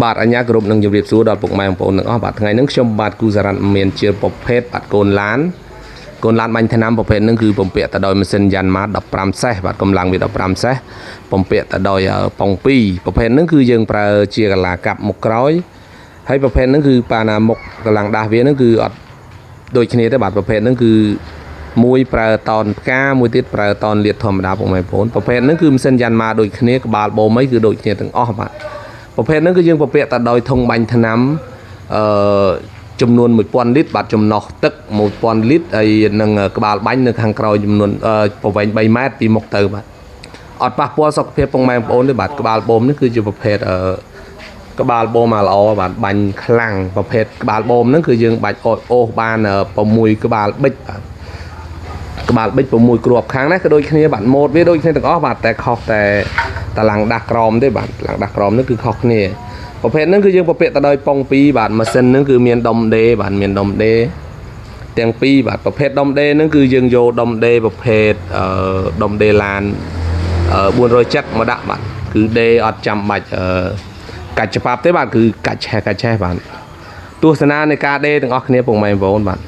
បាទអញ្ញាគោរពនឹងជម្រាបសួរដល់ពុកម៉ែបងប្អូនទាំងអស់បាទថ្ងៃនេះខ្ញុំបាទគូសារ៉ាត់មានជាប្រភេទបាទកូនឡានកូនឡានបាញ់ថ្នាំប្រភេទហ្នឹងគឺបំពាក់ទៅដោយម៉ាស៊ីនយ៉ាន់ម៉ា15សេះបាទកម្លាំងវា15សេះបំពាក់ទៅដោយប៉ុង2ប្រភេទហ្នឹងគឺយើងប្រើជាកាឡាកាប់មុខក្រោយហើយប្រភេទហ្នឹងគឺប៉ាណាមុខកម្លាំងដាស់វាហ្នឹងគឺអត់ដូចគ្នាទេបាទប្រភេទហ្នឹងគឺមួយប្រើតនផ្កាមួយទៀតប្រើតនលាតធម្មតាពុកម៉ែបងប្អូនប្រភេទហ្នឹងគឺម៉ាស៊ីនយ៉ាន់ម៉ាដូចគ្នាក្បាលបូមអីគឺដូចគ្នាទាំងអស់បាទប្រភេទហ្នឹងគឺយើងពពាក់ទៅដោយធុងបាញ់ថ្នាំអឺចំនួន1000លីត្របាទចំណោះទឹក1000លីត្រហើយនឹងក្បាលបាញ់នៅខាងក្រោយចំនួនប្រវែង3ម៉ែត្រពីមុខទៅបាទអត់ប៉ះពាល់សុខភាពពុកម៉ែបងប្អូនទេបាទក្បាលបូមនេះគឺជាប្រភេទអឺក្បាលបូមអាល្អបាទបាញ់ខ្លាំងប្រភេទក្បាលបូមហ្នឹងគឺយើងបាច់អូសបាន6ក្បាលប៊ិចបាទក្បាលប៊ិច6គ្រាប់ខាងនេះក៏ដូចគ្នាបាទម៉ូតវាដូចគ្នាទាំងអស់បាទតែខុសតែតឡាំងដាស់ក្រមទេបាទតឡាំងដាស់ក្រមនេះគឺខុសគ្នាប្រភេទហ្នឹងគឺយើងពពាក់ទៅដោយប៉ុង2បាទម៉ាស៊ីនហ្នឹងគឺមានដុំដេបាទមានដុំដេទាំងពីរបាទប្រភេទដុំដេហ្នឹងគឺយើងយកដុំដេប្រភេទអឺដុំដេឡាន470មកដាក់បាទគឺដេអត់ចាំបាច់អឺកាច់ច្បាប់ទេបាទគឺកាច់ឆេះកាច់ឆេះបាទទស្សនានៃការដេទាំងអស់គ្នាពុកម៉ែបងប្អូនបាទ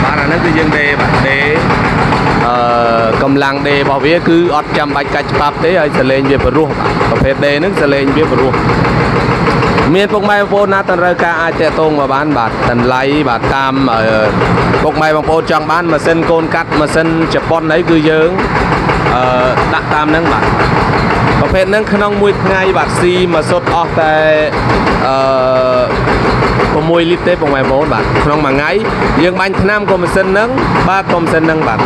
បាទអាហ្នឹងគឺយើងដេបាទដេអឺកម្លាំងដេរបស់វាគឺអត់ចាំបាច់កាច់ច្បាប់ទេហើយសលេងវាព្រោះបាទប្រភេទដេហ្នឹងសលេងវាព្រោះមានពុកម៉ែបងប្អូនណាតម្រូវការអាចតាក់ទងមកបានបាទតម្លៃបាទតាមពុកម៉ែបងប្អូនចង់បានម៉ាស៊ីនកូនកាត់ម៉ាស៊ីនជប៉ុនអីគឺយើងអឺដាក់តាមហ្នឹងបាទប្រភេទហ្នឹងក្នុងមួយថ្ងៃបាទស៊ីមួយសុទ្ធអស់តែអឺ6លីត្រទេពុកម៉ែបងប្អូនបាទក្នុងមួយថ្ងៃយើងបាញ់ថ្នាំក៏ម៉ាស៊ីនហ្នឹងបាទក៏ម៉ាស៊ីនហ្នឹងបាទ